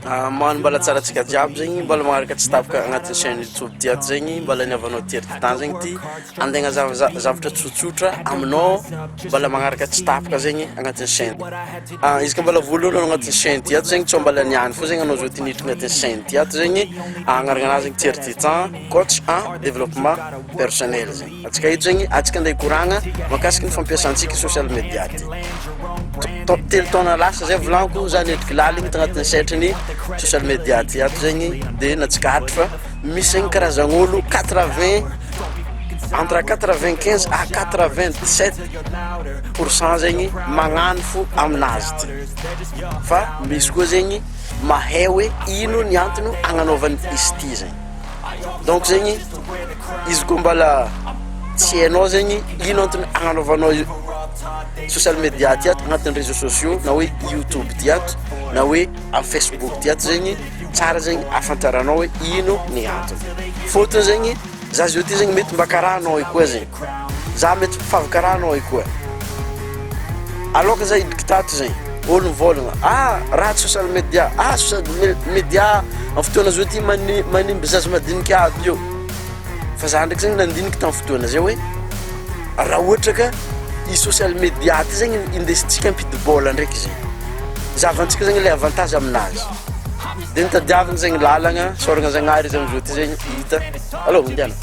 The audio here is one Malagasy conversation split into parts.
Magnano mbala tsara antsika jiaby zegny mbola magnaraka tsy tapaka agnatin'ny chaîne youtube ty ato zegny mbola ny havanao Thierry Titan zegny ty andeha agnazava zavatra tsotsotra aminao mbola magnaraka tsy tapaka zegny agnatin'ny chaîne izy ka mbola voalohany anao agnatin'ny chaîne ty ato zegny tsy mbola niany fô zegny anao zao ty niditra agnatin'ny chaîne ty ato zegny agnarana anazy zegny Thierry Titan coach en développement personnel zegny antsika eto zegny antsika andeha hikoragna mahakasiky ny fampiasantsika social media ty. 3 taona lasa zay volagniko za nidriky laligny tagnatin'ny sehatry social media ty ato zegny de natsikaritro fa misy zegny karazan'olo 80 entre 95 à 87% zegny magnano fo aminazy ty fa misy koa zegny mahay hoe ino ny antony agnanaovany izy ty zegny donc zegny izy koa mbala tsy hainao zegny ino antony agnanaovanao social media ty ato agnatin'ny réseaux sociaux na hoe youtube ty ato na hoe amy facebook ty ato zegny tsara zegny ahafantaranao hoe ino ny antony fôtony zegny za zio ty zegny mety mba karaha anao io koa zegny za mety favy karaha anao io koa aloka za hidriky tato zegny olo mivôlagna ah ratsy social media ah social media amy fotoana zao ty manimba zaza madiniky aby io fa za ndraiky zegny nandiniky tamy fotoana zay hoe raha ohatra ka i social media ty zegny indesintsika ampidi-bôla ndraiky zegny zahavantsika zegny le avantage aminazy de nitadiavina zegny lalagna sôragna zagnahary izy amizao ty zegny hita allô mandiana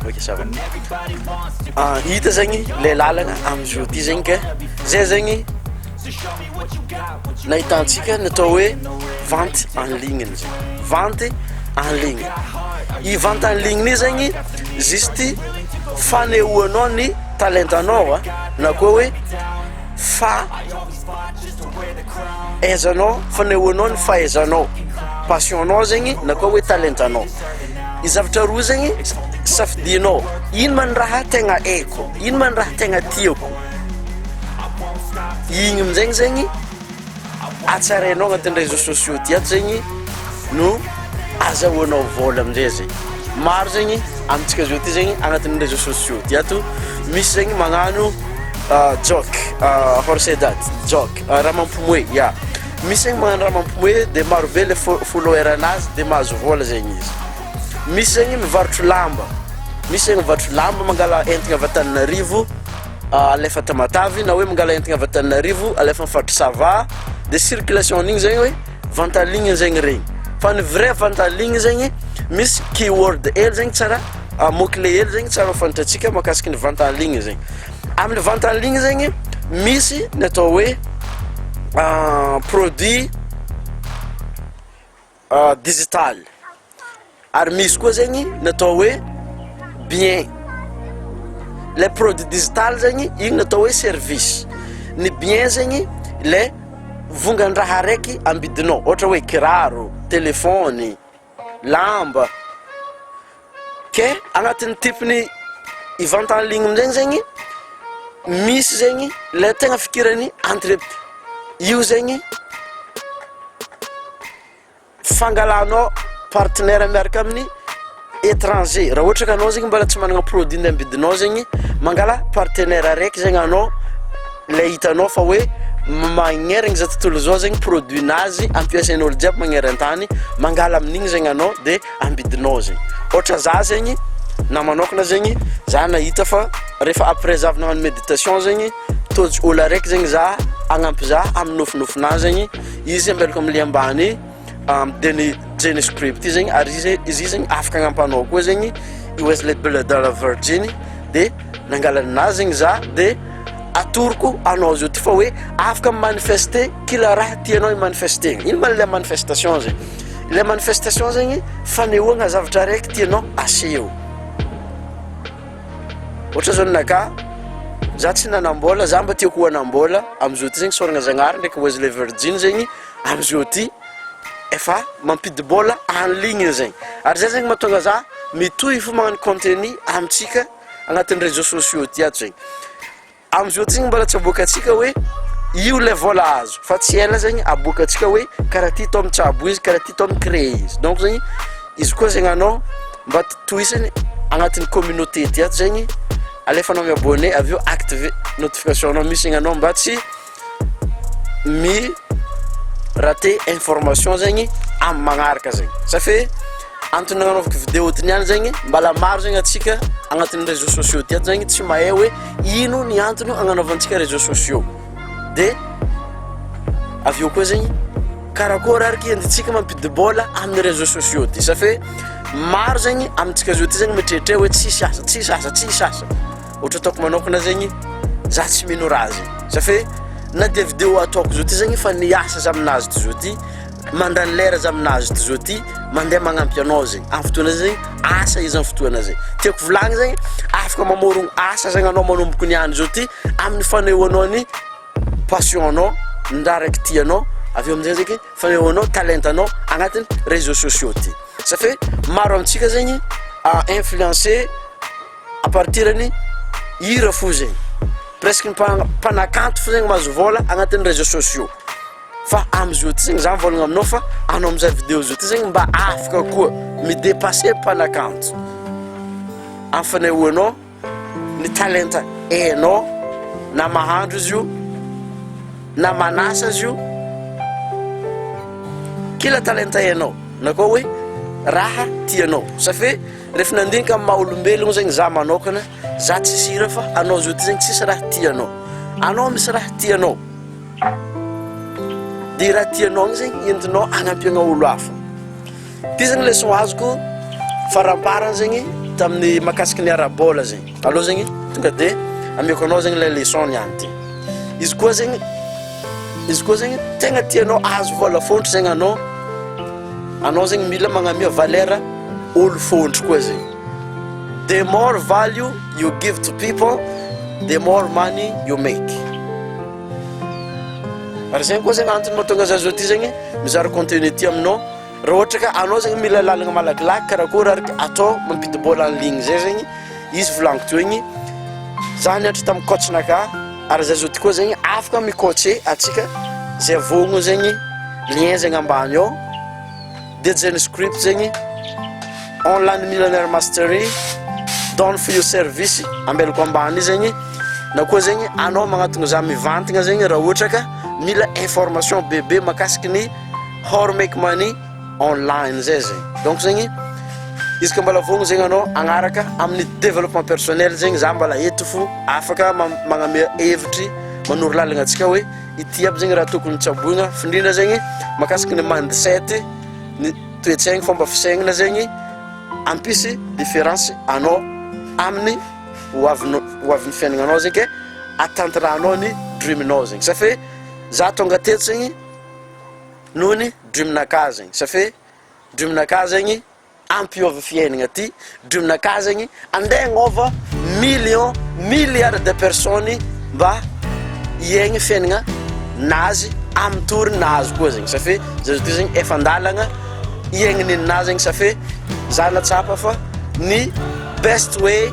ok ça va hita zegny le lalagna amizao ty zegny ke zay zegny Nahitantsika ny atao hoe vente en ligne zegny, vente en ligne, i vente en ligne io zegny juste fanehoanao ny talentanao na koa hoe fa ahaizanao fanehoanao ny fahaizanao, passion nao zegny na koa hoe talentanao, i zavatra roa zegny safidinao, ino ma ny raha tegna haiko, ino ma ny raha tegna tiako. Igny aminjegny zegny hatsarainao agnatin'ny réseaux sociaux ty ato zegny no azahoanao vôla amizay zegny, maro zegny amintsika zao ty zegny agnatin'ny réseaux sociaux ty ato misy zegny magnano joke how to say that joke raha mampimoehy ya, misy zegny magnano raha mampimoehy de maro be le follower anazy de mahazo vôla zegny izy, misy zegny mivarotro lamba, misy zegny mivarotro lamba mangala entagna avy Antananarivo. alefa Tamatave na hoe mangala entagna avy Antananarivo alefa amin'ny faritry Sava de circulation an'igny zegny hoe vente en ligne zegny regny fa ny vrai vente en ligne zegny misy keyword hely zegny tsara mot clé hely zegny tsara ho fantatsika mahakasiky ny vente en ligne zegny, amin'ny vente en ligne zegny misy ny atao hoe produit digital ary misy koa zegny ny atao hoe bien, le produit digital zegny igny no atao hoe service, ny bien zegny le vongan-draha araiky ambidinao ohatra hoe kiraro, telefôny, lamba, ke agnatin'ny type-n'ny i vente en ligne amizegny zegny misy zegny le tegna fikiran'ny entre io zegny. Fangalanao partenaire miaraka amin'ny étranger, raha ohatra ka anao zegny mbola tsy managna produit ndeha ambidinao zegny, mangala partenaire araiky zegny anao le hitanao fa hoe magnerigny zao tontolo zao zegny produit nazy ampiasain'olo jiaby magneran-tany, mangala amin'igny zegny anao de ambidinao zegny, ôhatra za zegny na manôkana zegny za nahita fa rehefa après za avy nagnano méditation zegny tojo olo araiky zegny za hagnampy za amin'ny nofinofinahy zegny. Izy ambelako amle ambany de Jenny script io zegny ary izy izy zegny afaka agnampanao koa zegny i Wesley Bledar Virgin de nangala ninazy zegny za de atoroko anao zao ty fa hoe afaka mi-manifester kila raha tianao hi-manifester-gna, ino ma le manifestation zegny? Le manifestation zegny fanehoagna zavatra araiky tianao aseho. Ohatra zao ninakahy, za tsy nanam-bôla, za mba tiako hanam-bôla amizao ty zegny isaoragna Zagnahary ndraiky Wesley Virgin zegny amizao ty efa mampidi-bôla en ligne zegny, ary zay zegny mahatonga za mitohy fo magnano contenu amintsika agnatin'ny réseaux sociaux ty ato zegny. Amizao ty zegny mbola tsy aboakantsika hoe io le vôla azo fa tsy ela zegny aboakantsika hoe karaha ty atao mitsabo izy karaha ty atao mi-créer izy donc zegny izy koa zegny anao mba tohisany agnatin'ny communauté ty ato zegny alefanao mi-abonner avy eo activer notification nao misy zegny anao mba tsy mi. rater information zegny amy magnaraka zegny. Ça fait antony nagnanaovako vidéo ty niany zegny, mbala maro zegny atsika agnatin'ny réseaux sociaux ty ato zegny tsy mahay hoe ino ny antony agnanaovantsika réseaux sociaux, de avy eo koa zegny karakôry ariky andehantsika mampidi-bôla amin'ny réseaux sociaux ty. Ça fait maro zegny amintsika zao ty zegny mieritreritra hoe tsisy asa, tsisy asa, tsisy asa. Ohatra ataoko manokana zegny, za tsy mino raha zegny. Ça fait na de vidéo ataoko zao ty zegny fa niasa za aminazy ty zao ty, mandany lera za aminazy ty zao ty, mandeha magnampy anao zegny amy fotoana zay zegny, asa izy amy fotoana zay. Tiako volagny zegny, afaka mamorogno asa zegny anao manomboko niany zao ty amin'ny fanehoanao ny passion anao, ny raha raiky tianao, avy eo amizay zeky fanehoanao talentanao agnatin'ny réseaux sociaux ty. Ça fait maro amintsika zegny influencé à partir ny hira fo zegny, presque ny mpanakanto fo zegny mahazo vôla agnatin'ny réseaux sociaux. Fa amizao ty zegny za mivôlagna aminao fa anao mizaha vidéo zao ty zegny mba afaka koa midépasser mpanakanto amy fanehoanao ny talenta hainao, na mahandro izy io na manasa izy io, kila talenta hainao na koa hoe raha tianao. Ça fait rehefa nandinika amy maha olombelogno zegny za manokana, za tsisy hira, fa anao zao ty zegny tsisy raha tianao, anao misy raha tianao, de raha tianao igny zegny entinao agnampiagna olo hafa. Ty zegny leçon azoko faramparany zegny tamin'ny mahakasiky ny ara-bôla zegny. Alô zegny tonga de ameko anao zegny lay leçon niany ty. Izy koa zegny tegna tianao azo vôla fôntry zegny anao zegny mila magnamia valeur olo fôntry koa zegny. The more value you give to people, the more money you make. Ary zegny koa zegny antony mahatonga za zao ty zegny mizara contenu ty aminao. Raha ohatra ka anao zegny mila lalagna malakilaky karakory ariky atao mampidi-bôla en ligne zay zegny izy volagniko teo igny, za nianatra tamin'ny coach-naka, ary za zao ty koa zegny afaka mi-coacher atsika zay vôgno zegny, lien zegny ambany ao de Genscript zegny Online Millionaire Mastery done for you service ambelako ambany io zegny, na koa zegny anao magnatona za mivantagna zegny raha ohatra ka mila information bebe mahakasiky ny how to make money online zay zegny. Donc zegny izy ka mbola vogno zegny anao agnaraka amin'ny développement personnel zegny, za mbola eto fo afaka magnamia hevitry, manoro lalagna antsika hoe ity aby zegny raha tokony tsaboigna findrindra zegny mahakasiky ny mindset, ny toetsaigny, fomba fisaignana zegny ampisy différence anao amin'ny hoavinao, hoavin'ny fiaignananao zegny, ke atanterahanao ny dreaminao zegny. Ça fait za tonga teto zegny noho ny dreaminakahy zegny. Ça fait dreaminakahy zegny ampiova fiaignana ty, dreaminakahy zegny andeha agnova million milliard de personnes mba hiaigny fiaignana nazy amy tory nazy koa zegny. Ça fait za zao ty zegny efa andalagna hiaigny ninazy zegny. Ça fait za natsapa fa ny best way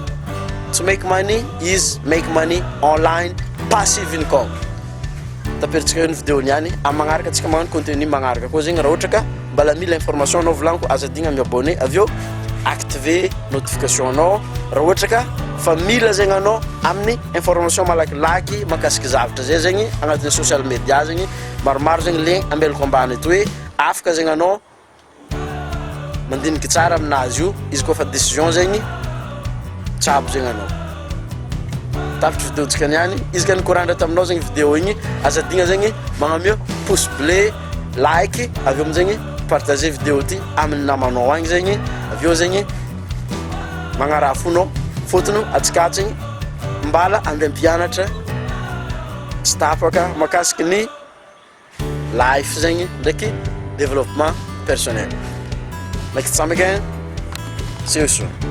to make money is make money online, passive income. Taperitsika eo ny vidéo niany, amy magnaraka atsika magnano contenu magnaraka koa zegny. Raha ohatra ka mbala mila information anao, volagniko, aza adigna miabonné, avy eo activer notification anao raha ohatra ka fa mila zegny anao amin'ny information malakilaky mahakasiky zavatra zay zegny agnatin'ny social media zegny. Maromaro zegny lien ambelako ambany eto hoe afaka zegny anao mandiniky tsara aminazy io izy koa fa décision zegny tsabo zegny anao. Tapitry vidéontsika niany. Izy ka nikorandra taminao zegny vidéo igny, aza adigna zegny magnamia pouce bleu, like, avy eo amizegny partager vidéo ty amin'ny namanao agny zegny. Avy eo zegny magnaraha fonao fôtony atsika ato zegny mbala andeha mpianatra tsy tapaka mahakasiky ny life zegny ndraiky développement personnel. Next time again, see you soon.